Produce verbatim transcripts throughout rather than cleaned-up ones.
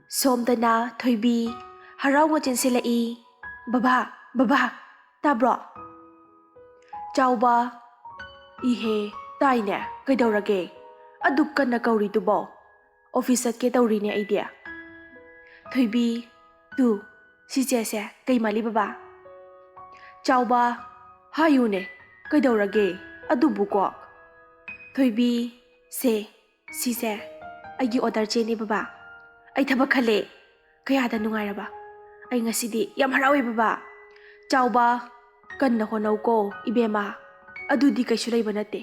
ꯁꯣꯝꯗꯅ ꯊꯣꯏꯕꯤ ꯍꯔꯥꯎꯅ ꯆꯦꯟꯁꯤꯜꯂꯛꯏ꯫ "ꯕꯕꯥ, ꯕꯕꯥ, ꯇꯥꯕ꯭ꯔꯣ?" ꯆꯥꯎꯕ, "ꯏꯍꯦ, ꯇꯥꯏꯅꯦ, ꯀꯩꯗꯧꯔꯒꯦ? ꯑꯗꯨꯛ ꯀꯟꯅ ꯀꯧꯔꯤꯗꯨꯕꯣ? ꯑꯣꯐꯤꯁ ꯆꯠꯀꯦ ꯇꯧꯔꯤꯅꯦ ꯑꯩꯗꯤ꯫" ꯊꯣꯏꯕꯤ, "ꯇꯨ, ꯁꯤꯆꯦꯁꯦ ꯀꯩ ꯃꯥꯜꯂꯤ ꯕꯕꯥ?" ꯆꯥꯎꯕ, "ꯍꯥꯏꯌꯨꯅꯦ, ꯀꯩꯗꯧꯔꯒꯦ ꯑꯗꯨꯕꯨ ꯀꯣꯛ?" ꯊꯣꯏꯕꯤ, "ꯁꯦ, ꯁꯤꯁꯦ ꯑꯩꯒꯤ ꯑꯣꯔꯗꯔ ꯆꯦꯅꯦ ꯕꯕꯥ꯫ ꯑꯩ ꯊꯕꯛ ꯈꯜꯂꯦ꯫ ꯀꯌꯥꯗ ꯅꯨꯡꯉꯥꯏꯔꯕ꯫ ꯑꯩ ꯉꯁꯤꯗꯤ ꯌꯥꯝ ꯍꯔꯥꯎꯋꯦ ꯕꯕꯥ꯫" ꯆꯥꯎꯕ, "ꯀꯟꯅ ꯍꯣꯠꯅꯧꯀꯣ ꯏꯕꯦꯝꯃ, ꯑꯗꯨꯗꯤ ꯀꯩꯁꯨ ꯂꯩꯕ ꯅꯠꯇꯦ꯫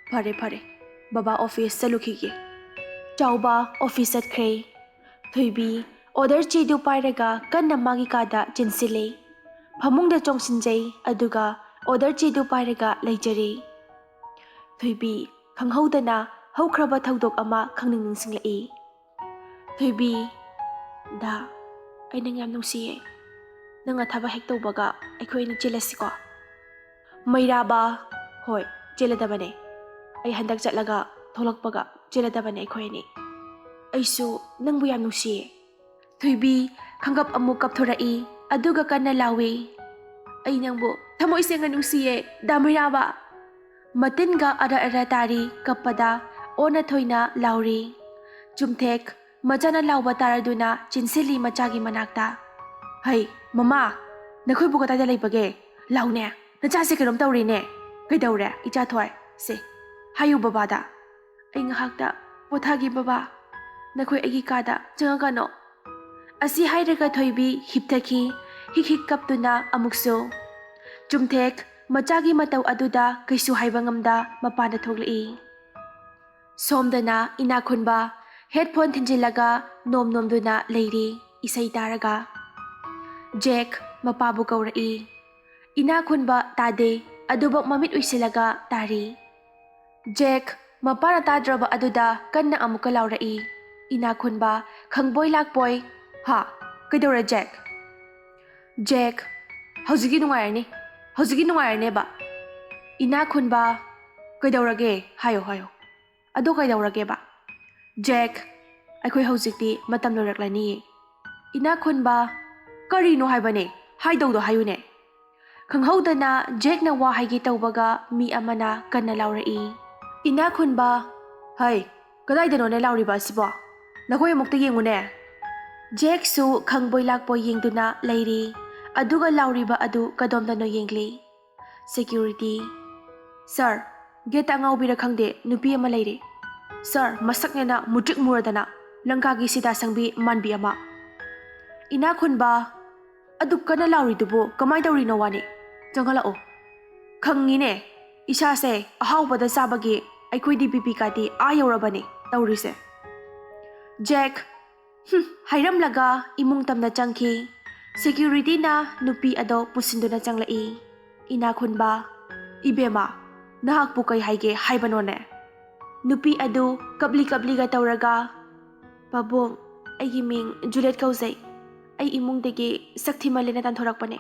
ꯐꯔꯦ, ꯐꯔꯦ, ꯕꯕꯥ ꯑꯣꯐꯤꯁ ꯆꯠꯂꯨꯈꯤꯒꯦ꯫" ꯆꯥꯎꯕ ꯑꯣꯐꯤꯁ ꯆꯠꯈ꯭ꯔꯦ꯫ ꯊꯣꯏꯕꯤ ꯑꯣꯔꯗꯔ ꯆꯦꯗꯨ ꯄꯥꯏꯔꯒ ꯀꯟꯅ ꯃꯥꯒꯤ ꯀꯥꯗ ꯆꯦꯟꯁꯤꯜꯂꯦ꯫ ꯐꯃꯨꯡꯗ ꯆꯣꯡꯁꯤꯟꯖꯩ, ꯑꯗꯨꯒ ꯑꯣꯔꯗꯔ ꯆꯦꯗꯨ ꯄꯥꯏꯔꯒ ꯂꯩꯖꯔꯦ꯫ ꯊꯣꯏꯕꯤ ꯈꯪꯍꯧꯗꯅ ꯍꯧꯈ꯭ꯔꯕ ꯊꯧꯗꯣꯛ ꯑꯃ ꯈꯪꯅꯤꯡ ꯅꯤꯡꯁꯤꯡꯂꯛꯏ꯫ ꯊꯣꯏꯕꯤ, "ꯗꯥ, ꯑꯩ ꯅꯪ ꯌꯥꯝ ꯅꯨꯡꯁꯤꯌꯦ꯫ ꯅꯪꯅ ꯊꯕꯛ ꯍꯦꯛ ꯇꯧꯕꯒ ꯑꯩꯈꯣꯏ ꯑꯅꯤ ꯆꯦꯜꯂꯁꯤꯀꯣ?" ꯃꯩꯔꯥꯕ, "ꯍꯣꯏ, ꯆꯦꯜꯂꯗꯕꯅꯦ꯫ ꯑꯩ ꯍꯟꯗꯛ ꯆꯠꯂꯒ ꯊꯣꯛꯂꯛꯄꯒ ꯆꯦꯜꯂꯗꯕꯅꯦ ꯑꯩꯈꯣꯏ ꯑꯅꯤ꯫ ꯑꯩꯁꯨ ꯅꯪꯕꯨ ꯌꯥꯝ ꯅꯨꯡꯁꯤꯌꯦ꯫" ꯊꯣꯏꯕꯤ ꯈꯪꯒꯞ ꯑꯃꯨꯛ ꯀꯞꯊꯣꯔꯛꯏ, ꯑꯗꯨꯒ ꯀꯟꯅ ꯂꯥꯎꯏ, "ꯑꯩ ꯅꯪꯕꯨ ꯊꯃꯣꯏ ꯁꯦꯡꯅ ꯅꯨꯡꯁꯤꯌꯦ, ꯗꯥ ꯃꯩꯔꯥꯕ!" ꯃꯇꯤꯟꯒ ꯑꯔ ꯑꯔ ꯇꯥꯔꯤ, ꯀꯞꯄꯗ ꯑꯣꯟꯅ ꯊꯣꯏꯅ ꯂꯥꯎꯔꯤ꯫ ꯆꯨꯝꯊꯦꯛ ꯃꯆꯥꯅ ꯂꯥꯎꯕ ꯇꯥꯔꯗꯨꯅ ꯆꯦꯟꯁꯤꯜꯂꯤ ꯃꯆꯥꯒꯤ ꯃꯅꯥꯛꯇ꯫ "ꯍꯩ, ꯃꯃꯥ, ꯅꯈꯣꯏꯕꯨ ꯀꯗꯥꯏꯗ ꯂꯩꯕꯒꯦ? ꯂꯥꯎꯅꯦ, ꯅꯆꯥꯁꯦ ꯀꯩꯅꯣꯝ ꯇꯧꯔꯦꯅꯦ꯫ ꯀꯩꯗꯧꯔꯦ, ꯏꯆꯥ ꯊꯣꯏ? ꯁꯦ, ꯍꯥꯏꯌꯨ ꯕꯕꯥꯗ꯫" "ꯑꯩ ꯉꯥꯏꯍꯥꯛꯇ ꯄꯣꯊꯥꯒꯦ ꯕꯕꯥ, ꯅꯈꯣꯏ ꯑꯩꯒꯤ ꯀꯥꯗ ꯆꯪꯉꯛꯀꯅꯣ꯫" ꯑꯁꯤ ꯍꯥꯏꯔꯒ ꯊꯣꯏꯕꯤ ꯍꯤꯞꯊꯈꯤ, ꯍꯤꯛ ꯍꯤꯛ ꯀꯞꯇꯨꯅ ꯑꯃꯨꯛꯁꯨ꯫ ꯆꯨꯝꯊꯦꯛ ꯃꯆꯥꯒꯤ ꯃꯇꯧ ꯑꯗꯨꯗ ꯀꯩꯁꯨ ꯍꯥꯏꯕ ꯉꯝꯗ ꯃꯄꯥꯟꯗ ꯊꯣꯛꯂꯛꯏ꯫ ꯁꯣꯝꯗꯅ ꯏꯅꯥꯛꯈꯨꯟꯕ ꯍꯦꯗꯐꯣꯟ ꯊꯤꯟꯖꯤꯜꯂꯒ ꯅꯣꯝ ꯅꯣꯝꯗꯨꯅ ꯂꯩꯔꯤ, ꯏꯁꯩ ꯇꯥꯔꯒ꯫ ꯖꯦꯛ ꯃꯄꯥꯕꯨ ꯀꯧꯔꯛꯏ꯫ ꯏꯅꯥꯛꯈꯨꯟꯕ ꯇꯥꯗꯦ, ꯑꯗꯨꯕꯨ ꯃꯃꯤꯠ ꯎꯏꯁꯤꯜꯂꯒ ꯇꯥꯔꯤ꯫ ꯖꯦꯛ ꯃꯄꯥꯅ ꯇꯥꯗ꯭ꯔꯕ ꯑꯗꯨꯗ ꯀꯟꯅ ꯑꯃꯨꯛꯀ ꯂꯥꯎꯔꯛꯏ꯫ ꯏꯅꯥꯛꯈꯨꯟꯕ ꯈꯪꯕꯣꯏ ꯂꯥꯛꯄꯣꯏ, "ꯍꯥ? ꯀꯩꯗꯧꯔꯦ ꯖꯦꯛ?" ꯖꯦꯛ, "ꯍꯧꯖꯤꯛꯇꯤ ꯅꯨꯡꯉꯥꯏꯔꯅꯤ, ꯍꯧꯖꯤꯛꯇꯤ ꯅꯨꯡꯉꯥꯏꯔꯅꯦꯕ꯫" ꯏꯅꯥꯛꯈꯨꯟꯕ, "ꯀꯩꯗꯧꯔꯒꯦ? ꯍꯥꯏꯌꯣ, ꯍꯥꯏꯌꯣ꯫ ꯑꯗꯣ ꯀꯩꯗꯧꯔꯒꯦꯕ?" ꯖꯦꯛ, ꯑꯩꯈꯣꯏ ꯍꯧꯖꯤꯛꯇꯤ ꯃꯇꯝ ꯂꯣꯏꯔꯛꯂꯅꯤꯌꯦ꯫ ꯏꯅꯥꯛ ꯈꯨꯟꯕ, ꯀꯔꯤꯅꯣ ꯍꯥꯏꯕꯅꯦ? ꯍꯥꯏꯗꯧꯗꯣ ꯍꯥꯏꯌꯨꯅꯦ꯫ ꯈꯪꯍꯧꯗꯅ ꯖꯦꯛꯅ ꯋꯥ ꯍꯥꯏꯒꯦ ꯇꯧꯕꯒ ꯃꯤ ꯑꯃꯅ ꯀꯟꯅ ꯂꯥꯎꯔꯛꯏ꯫ ꯏꯅꯥꯛ ꯈꯨꯟꯕ, ꯍꯩ, ꯀꯗꯥꯏꯗꯅꯣꯅꯦ ꯂꯥꯎꯔꯤꯕ ꯑꯁꯤꯕꯣ? ꯅꯈꯣꯏ ꯑꯃꯨꯛꯇ ꯌꯦꯡꯉꯨꯅꯦ꯫ ꯖꯦꯛꯁꯨ ꯈꯪꯕꯣꯏ ꯂꯥꯛꯄꯣꯏ ꯌꯦꯡꯗꯨꯅ ꯂꯩꯔꯤ꯫ ꯑꯗꯨꯒ ꯂꯥꯎꯔꯤꯕ ꯑꯗꯨ ꯀꯗꯣꯝꯗꯅꯣ ꯌꯦꯡꯂꯤ꯫ ꯁꯦꯀ꯭ꯌꯨꯔꯤꯇꯤ, ꯁꯥꯔ, ꯒꯦꯠꯇ ꯑꯉꯥꯎꯕꯤꯔ ꯈꯪꯗꯦ, ꯅꯨꯄꯤ ꯑꯃ ꯂꯩꯔꯦ꯫ ꯁꯥꯔ, ꯃꯁꯛꯅꯦꯅ ꯃꯨꯇ꯭ꯔꯤꯛ ꯃꯨꯔꯗꯅ, ꯂꯪꯀꯥꯒꯤ ꯁꯤꯗꯥ ꯁꯪꯕꯤ ꯃꯥꯟꯕꯤ ꯑꯃ꯫ ꯏꯅꯥꯛ ꯈꯨꯟꯕ, ꯑꯗꯨ ꯀꯟꯅ ꯂꯥꯎꯔꯤꯗꯨꯕꯨ ꯀꯃꯥꯏ ꯇꯧꯔꯤꯅꯣ ꯋꯥꯅꯤ? ꯆꯪꯍꯜꯂꯛꯑꯣ꯫ ꯈꯪꯉꯤꯅꯦ, ꯏꯁꯥꯁꯦ ꯑꯍꯥꯎꯕꯗ ꯆꯥꯕꯒꯤ ꯑꯩꯈꯣꯏꯗꯤ ꯕꯤ ꯄꯤ ꯀꯥꯇꯤ ꯑꯥ ꯌꯧꯔꯕꯅꯤ ꯇꯧꯔꯤꯁꯦ꯫ ꯖꯦꯛ, ꯍꯨꯝ, ꯍꯥꯏꯔꯝꯂꯒ ꯏꯃꯨꯡ ꯇꯝꯅ ꯆꯪꯈꯤ꯫ ꯁꯦꯀ꯭ꯌꯨꯔꯤꯇꯤꯅ ꯅꯨꯄꯤ ꯑꯗꯣ ꯄꯨꯁꯤꯟꯗꯨꯅ ꯆꯪꯂꯛꯏ꯫ ꯏꯅꯥꯛ ꯈꯨꯟꯕ, ꯏꯕꯦꯝꯃ, ꯅꯍꯥꯛꯄꯨ ꯀꯩ ꯍꯥꯏꯒꯦ ꯍꯥꯏꯕꯅꯣꯅꯦ? ꯅꯨꯄꯤ ꯑꯗꯨ ꯀꯞꯂꯤ ꯀꯞꯂꯤꯒ ꯇꯧꯔꯒ, ꯄꯥꯕꯨꯡ, ꯑꯩꯒꯤ ꯃꯤꯡ ꯖꯨꯂꯦꯠ ꯀꯧꯖꯩ꯫ ꯑꯩ ꯏꯃꯨꯡꯗꯒꯤ ꯁꯛ ꯊꯤꯃꯜꯂꯦꯅ ꯇꯥꯟꯊꯣꯔꯛꯄꯅꯦ꯫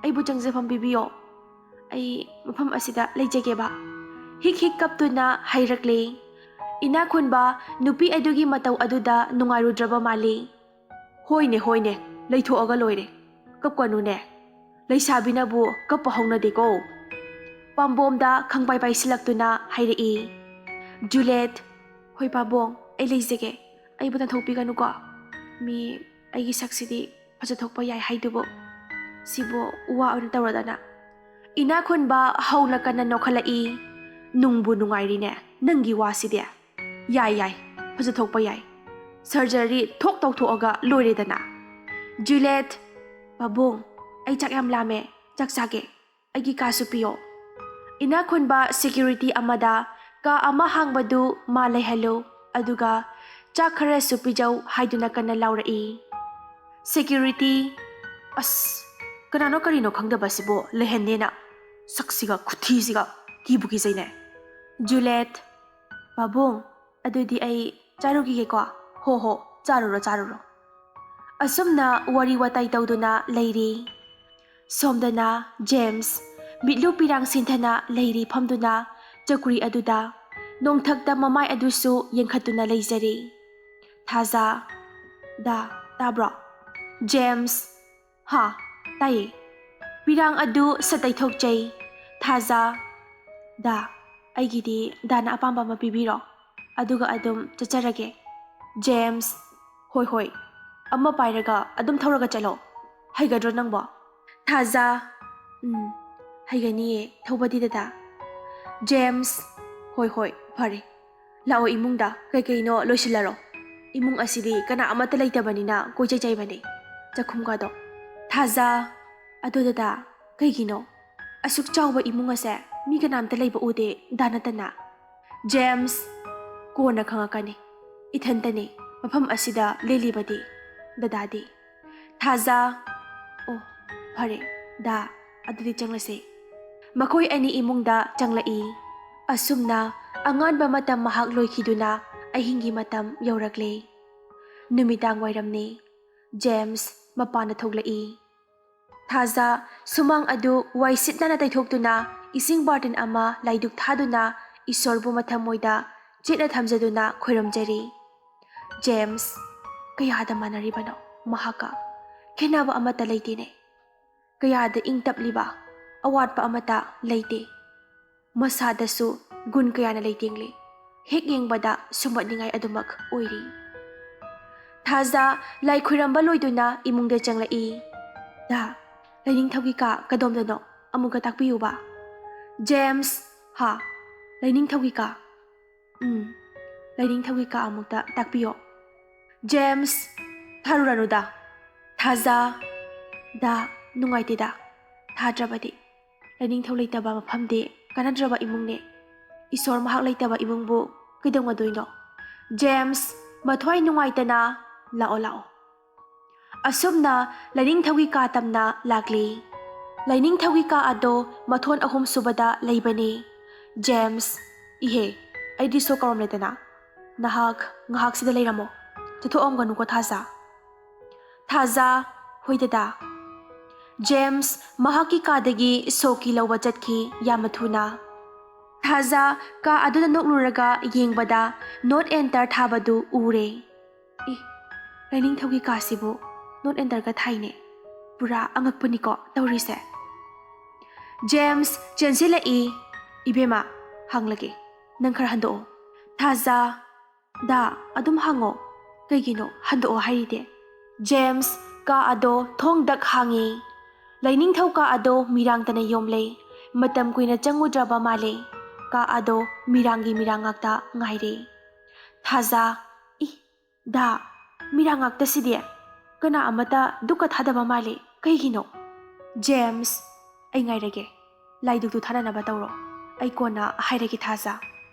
ꯑꯩꯕꯨ ꯆꯪꯖꯐꯝ ꯄꯤꯕꯤꯌꯣ꯫ ꯑꯩ ꯃꯐꯝ ꯑꯁꯤꯗ ꯂꯩꯖꯒꯦꯕ꯫ ꯍꯤꯛ ꯍꯤꯛ ꯀꯞꯇꯨꯅ ꯍꯥꯏꯔꯛꯂꯦ꯫ ꯏꯅꯥꯛ ꯈꯨꯟꯕ ꯅꯨꯄꯤ ꯑꯗꯨꯒꯤ ꯃꯇꯧ ꯑꯗꯨꯗ ꯅꯨꯡꯉꯥꯏꯔꯨꯗ꯭ꯔꯕ ꯃꯥꯜꯂꯤ꯫ ꯍꯣꯏꯅꯦ, ꯍꯣꯏꯅꯦ, ꯂꯩꯊꯣꯛꯑꯒ ꯂꯣꯏꯔꯦ꯫ ꯀꯞꯀꯅꯨꯅꯦ꯫ ꯂꯩꯁꯥꯕꯤꯅꯕꯨ ꯀꯞꯄ ꯍꯧꯅꯗꯦꯀꯣ꯫ ꯄꯥꯝꯕꯣꯝꯗ ꯈꯪꯄꯥꯏ ꯄꯥꯏꯁꯤꯜꯂꯛꯇꯨꯅ ꯍꯥꯏꯔꯛꯏ꯫ ꯖꯨꯂꯦꯠ, ꯍꯣꯏ ꯄꯥꯕꯣꯡ, ꯑꯩ ꯂꯩꯖꯒꯦ꯫ ꯑꯩꯕꯨ ꯇꯥꯟꯊꯣꯛꯄꯤꯒꯅꯨꯀꯣ꯫ ꯃꯤ ꯑꯩꯒꯤ ꯁꯛꯁꯤꯗꯤ ꯐꯖꯊꯣꯛꯄ ꯌꯥꯏ ꯍꯥꯏꯗꯨꯕꯨ꯫ ꯁꯤꯕꯨ ꯋꯥ ꯑꯣꯏꯅ ꯇꯧꯔꯗꯅ꯫ ꯏꯅꯥꯛ ꯈꯨꯟꯕ ꯍꯧꯅ ꯀꯟꯅ ꯅꯣꯛꯈꯠꯂꯛꯏ꯫ ꯅꯨꯡꯕꯨ ꯅꯨꯡꯉꯥꯏꯔꯤꯅꯦ ꯅꯪꯒꯤ ꯋꯥꯁꯤꯗꯤ꯫ ꯌꯥꯏ, ꯌꯥꯏ, ꯐꯖꯊꯣꯛꯄ ꯌꯥꯏ꯫ ꯁꯔꯖꯔꯤ ꯊꯣꯛ ꯇꯧꯊꯣꯛꯑꯒ ꯂꯣꯏꯔꯦꯗꯅ꯫ ꯖꯨꯂꯦꯠ, ꯄꯥꯕꯨꯡ, ꯑꯩ ꯆꯥꯛ ꯌꯥꯝ ꯂꯥꯝꯃꯦ, ꯆꯥꯛ ꯆꯥꯒꯦ꯫ ꯑꯩꯒꯤ ꯀꯥꯁꯨ ꯄꯤꯌꯣ꯫ ꯏꯅꯥꯛ ꯈꯨꯟꯕ ꯁꯦꯀ꯭ꯌꯨꯔꯤꯇꯤ ꯑꯃꯗ ꯀꯥ ꯑꯃ ꯍꯥꯡꯕꯗꯨ ꯃꯥ ꯂꯩꯍꯜꯂꯨ, ꯑꯗꯨꯒ ꯆꯥꯛ ꯈꯔꯁꯨ ꯄꯤꯖꯧ ꯍꯥꯏꯗꯨꯅ ꯀꯟꯅ ꯂꯥꯎꯔꯛꯏ꯫ ꯁꯦꯀ꯭ꯌꯨꯔꯤꯇꯤ, ꯑꯁ, ꯀꯅꯥꯅꯣ ꯀꯔꯤꯅꯣ ꯈꯪꯗꯕꯁꯤꯕꯣ ꯂꯩꯍꯟꯅꯦꯅ꯫ ꯁꯛꯁꯤꯒ ꯈꯨꯊꯤꯁꯤꯒ ꯀꯤꯕꯨ ꯀꯤꯖꯩꯅꯦ꯫ ꯖꯨꯂꯦꯠ, ꯄꯥꯕꯨꯡ, ꯑꯗꯨꯗꯤ ꯑꯩ ꯆꯥꯔꯨꯈꯤꯒꯦꯀꯣ꯫ ꯍꯣ ꯍꯣ, ꯆꯥꯔꯨꯔꯣ, ꯆꯥꯔꯨꯔꯣ꯫ ꯑꯁꯨꯝꯅ ꯋꯥꯔꯤ ꯋꯥꯇꯥꯏ ꯇꯧꯗꯨꯅ ꯂꯩꯔꯤ꯫ ꯁꯣꯝꯗꯅ ꯖꯦꯝꯁ ꯃꯤꯠꯂꯨ ꯄꯤꯔꯥꯡ ꯁꯤꯟꯊꯅ ꯂꯩꯔꯤ ꯐꯝꯗꯨꯅ ꯆꯧꯀ꯭ꯔꯤ ꯑꯗꯨꯗ꯫ ꯅꯣꯡꯊꯛꯇ ꯃꯃꯥꯏ ꯑꯗꯨꯁꯨ ꯌꯦꯡꯈꯠꯇꯨꯅ ꯂꯩꯖꯔꯤ꯫ ꯊꯥꯖ, ꯗꯥ, ꯇꯥꯕ꯭ꯔꯣ? ꯖꯦꯝꯁ, ꯍꯥ, ꯇꯥꯏꯌꯦ꯫ ꯄꯤꯔꯥꯡ ꯑꯗꯨ ꯁꯠ ꯇꯩꯊꯣꯛꯆꯩ꯫ ꯊꯥꯖ, ꯗꯥ, ꯑꯩꯒꯤꯗꯤ ꯗꯥꯅ ꯑꯄꯥꯝꯕ ꯑꯃ ꯄꯤꯕꯤꯔꯣ, ꯑꯗꯨꯒ ꯑꯗꯨꯝ ꯆꯠꯆꯔꯒꯦ꯫ ꯖꯦꯝꯁ, ꯍꯣꯏ ꯍꯣꯏ, ꯑꯃ ꯄꯥꯏꯔꯒ ꯑꯗꯨꯝ ꯊꯧꯔꯒ ꯆꯠꯂꯣ꯫ ꯍꯩꯒꯗ꯭ꯔꯣ ꯅꯪꯕꯣ? ꯊꯥꯖ, ꯎꯝ, ꯍꯩꯒꯅꯤꯌꯦ ꯊꯧꯕꯗꯤ ꯗꯗꯥ꯫ ꯖꯦꯝꯁ, ꯍꯣꯏ ꯍꯣꯏ, ꯐꯔꯦ꯫ ꯂꯥꯛꯑꯣ ꯏꯃꯨꯡꯗ, ꯀꯩꯀꯩꯅꯣ ꯂꯣꯏꯁꯤꯜꯂꯔꯣ꯫ ꯏꯃꯨꯡ ꯑꯁꯤꯗꯤ ꯀꯅꯥ ꯑꯃꯠꯇ ꯂꯩꯇꯕꯅꯤꯅ ꯀꯣꯏꯆꯩ ꯆꯩꯕꯅꯦ꯫ ꯆꯥꯛꯈꯨꯝꯒꯗꯣ꯫ ꯊꯥꯖ, ꯑꯗꯣ ꯗꯗꯥ, ꯀꯩꯒꯤꯅꯣ? ꯑꯁꯨꯛ ꯆꯥꯎꯕ ꯏꯃꯨꯡ ꯑꯁꯦ ꯃꯤ ꯀꯅꯥꯝꯇ ꯂꯩꯕ ꯎꯗꯦ, ꯗꯥ ꯅꯠꯇꯅ꯫ ꯖꯦꯝꯁ, ꯀꯣꯟꯅ ꯈꯪꯉꯛꯀꯅꯤ꯫ ꯏꯊꯟꯇꯅꯤ ꯃꯐꯝ ꯑꯁꯤꯗ ꯂꯦꯜꯂꯤꯕꯗꯤ, ꯗꯗꯥꯗꯤ꯫ ꯊꯥꯖ, ꯑꯣ, ꯐꯔꯦ, ꯗꯥ, ꯑꯗꯨꯗꯤ ꯆꯪꯂꯁꯦ꯫ ꯃꯈꯣꯏ ꯑꯅꯤ ꯏꯃꯨꯡꯗ ꯆꯪꯂꯛꯏ꯫ ꯑꯁꯨꯝꯅ ꯑꯉꯥꯟꯕ ꯃꯇꯝ ꯃꯍꯥꯛ ꯂꯣꯏꯈꯤꯗꯨꯅ ꯑꯍꯤꯡꯒꯤ ꯃꯇꯝ ꯌꯧꯔꯛꯂꯦ꯫ ꯅꯨꯃꯤꯗꯥꯡ ꯋꯥꯏꯔꯝꯅꯤ꯫ ꯖꯦꯝꯁ ꯃꯄꯥꯟꯗ ꯊꯣꯛꯂꯛꯏ꯫ ꯊꯥꯖ ꯁꯨꯃꯥꯡ ꯑꯗꯨ ꯋꯥꯏ ꯁꯤꯠ ꯅꯥꯟꯅ ꯇꯩꯊꯣꯛꯇꯨꯅ ꯏꯁꯤꯡ ꯕꯥꯔꯇꯤꯟ ꯑꯃ ꯂꯥꯏꯗꯨꯛ ꯊꯥꯗꯨꯅ ꯏꯁꯣꯔꯕꯨ ꯃꯊꯃꯣꯏꯗ ꯆꯦꯠꯅ ꯊꯝꯖꯗꯨꯅ ꯈꯣꯏꯔꯝꯖꯔꯤ꯫ ꯖꯦꯝꯁ, ꯀꯌꯥꯗ ꯃꯥꯟꯅꯔꯤꯕꯅꯣ ꯃꯍꯥꯛꯀ? ꯈꯦꯠꯅꯕ ꯑꯃꯠꯇ ꯂꯩꯇꯦꯅꯦ꯫ ꯀꯌꯥꯗ ꯏꯪ ꯇꯞꯂꯤꯕ, ꯑꯋꯥꯠꯄ ꯑꯃꯠꯇ ꯂꯩꯇꯦ꯫ ꯃꯁꯥꯗꯁꯨ ꯒꯨꯟ ꯀꯌꯥꯅ ꯂꯩꯇꯦꯡꯂꯤ꯫ ꯍꯦꯛ ꯌꯦꯡꯕꯗ ꯁꯨꯝꯍꯠꯅꯤꯡꯉꯥꯏ ꯑꯗꯨꯃꯛ ꯑꯣꯏꯔꯤ꯫ ꯊꯥꯖ ꯂꯥꯏ ꯈꯨꯔꯝꯕ ꯂꯣꯏꯗꯨꯅ ꯏꯃꯨꯡꯗ ꯆꯪꯂꯛꯏ꯫ ꯗꯥ, ꯂꯥꯏꯅꯤꯡꯊꯧꯒꯤ ꯀꯥ ꯀꯗꯣꯝꯗꯅꯣ? ꯑꯃꯨꯛꯀ ꯇꯥꯛꯄꯤꯌꯨꯕ꯫ ꯖꯦꯝꯁ, ꯍꯥ, ꯂꯥꯏꯅꯤꯡꯊꯧꯒꯤ ꯀꯥ? ꯎꯝ, ꯂꯥꯏꯅꯤꯡꯊꯧꯒꯤ ꯀꯥ ꯑꯃꯨꯛꯇ ꯇꯥꯛꯄꯤꯌꯣ꯫ ꯖꯦꯝꯁ, ꯊꯥꯔꯨꯔꯅꯨꯗ꯫ ꯊꯥꯖ, ꯗꯥ, ꯅꯨꯡꯉꯥꯏꯇꯦꯗ꯫ ꯊꯥꯗ꯭ꯔꯕꯗꯤ꯫ ꯂꯥꯏꯅꯤꯡꯊꯧ ꯂꯩꯇꯕ ꯃꯐꯝꯗꯤ ꯀꯥꯟꯅꯗ꯭ꯔꯕ ꯏꯃꯨꯡꯅꯦ꯫ ꯏꯁꯣꯔ ꯃꯍꯥꯛ ꯂꯩꯇꯕ ꯏꯃꯨꯡꯕꯨ ꯀꯩꯗꯧꯅꯗꯣꯏꯅꯣ? ꯖꯦꯝꯁ, ꯃꯊ꯭ꯋꯥꯏ ꯅꯨꯡꯉꯥꯏꯇꯅ, ꯂꯥꯛꯑꯣ, ꯂꯥꯛꯑꯣ꯫ ꯑꯁꯨꯝꯅ ꯂꯥꯏꯅꯤꯡꯊꯧꯒꯤ ꯀꯥ ꯇꯝꯅ ꯂꯥꯛꯂꯤ꯫ ꯂꯥꯏꯅꯤꯡꯊꯧꯒꯤ ꯀꯥ ꯑꯗꯣ ꯃꯊꯣꯟ ꯑꯍꯨꯝ ꯁꯨꯕꯗ ꯂꯩꯕꯅꯤ꯫ ꯖꯦꯝꯁ, ꯏꯍꯦ, ꯑꯩꯗꯤ ꯁꯣ ꯀꯧꯔꯝꯂꯦꯗꯅ꯫ ꯅꯍꯥꯛ ꯉꯥꯏꯍꯥꯛꯁꯤꯗ ꯂꯩꯔꯝꯃꯣ꯫ ꯆꯠꯊꯣꯛꯑꯝꯒꯅꯨꯀꯣ ꯊꯥꯖ꯫ ꯊꯥꯖ, ꯍꯣꯏ ꯗꯗꯥ꯫ ꯖꯦꯝꯁ ꯃꯍꯥꯛꯀꯤ ꯀꯥꯗꯒꯤ ꯁꯣ ꯀꯤ ꯂꯧꯕ ꯆꯠꯈꯤ ꯌꯥꯝꯅ ꯊꯨꯅ꯫ ꯊꯥꯖ ꯀꯥ ꯑꯗꯨꯗ ꯅꯣꯛꯂꯨꯔꯒ ꯌꯦꯡꯕꯗ not enter ꯊꯥꯕꯗꯨ ꯎꯔꯦ꯫ E, ꯂꯥꯏꯅꯤꯡꯊꯧꯒꯤ ꯀꯥꯁꯤꯕꯨ note ꯑꯦꯟꯗꯔꯒ ꯊꯥꯏꯅꯦ꯫ ꯄꯨꯔꯥ ꯑꯉꯛꯄꯅꯤꯀꯣ ꯇꯧꯔꯤꯁꯦ꯫ ꯖꯦꯝꯁ ꯆꯦꯟꯁꯤꯜꯂꯛꯏ꯫ "ꯏꯕꯦꯝꯃ, ꯍꯥꯡꯂꯒꯦ, ꯅꯪ ꯈꯔ ꯍꯟꯗꯣꯛꯑꯣ꯫" ꯊꯥꯖ, "ꯗꯥ, ꯑꯗꯨꯝ ꯍꯥꯡꯉꯣ꯫ ꯀꯩꯒꯤꯅꯣ ꯍꯟꯗꯣꯛꯑꯣ ꯍꯥꯏꯔꯤꯗꯤ?" ꯖꯦꯝꯁ ꯀꯥ ꯑꯗꯣ ꯊꯣꯡ ꯗꯛ ꯍꯥꯡꯉꯤ꯫ ꯂꯥꯏꯅꯤꯡꯊꯧ ꯀꯥ ꯑꯗꯣ ꯃꯤꯔꯥꯡꯇꯅ ꯌꯣꯝꯂꯦ꯫ ꯃꯇꯝ ꯀꯨꯏꯅ ꯆꯪꯉꯨꯗ꯭ꯔꯕ ꯃꯥꯜꯂꯦ꯫ ꯀꯥ ꯑꯗꯣ ꯃꯤꯔꯥꯡꯒꯤ ꯃꯤꯔꯥꯡ ꯉꯥꯛꯇ ꯉꯥꯏꯔꯦ꯫ ꯊꯥꯖ, "ꯏ, ꯗꯥ, ꯃꯤꯔꯥꯡ ꯉꯥꯛꯇꯁꯤꯗꯤ? ꯀꯅꯥ ꯑꯃꯠꯇ ꯗꯨꯛꯀ ꯊꯥꯗꯕ ꯃꯥꯜꯂꯤ꯫ ꯀꯩꯒꯤꯅꯣ?" ꯖꯦꯝꯁ, "ꯑꯩ ꯉꯥꯏꯔꯒꯦ꯫ ꯂꯥꯏꯗꯨꯛꯇꯨ ꯊꯥꯅꯅꯕ ꯇꯧꯔꯣ꯫ ꯑꯩ ꯀꯣꯟꯅ ꯍꯥꯏꯔꯒꯦ, ꯊꯥꯖ꯫"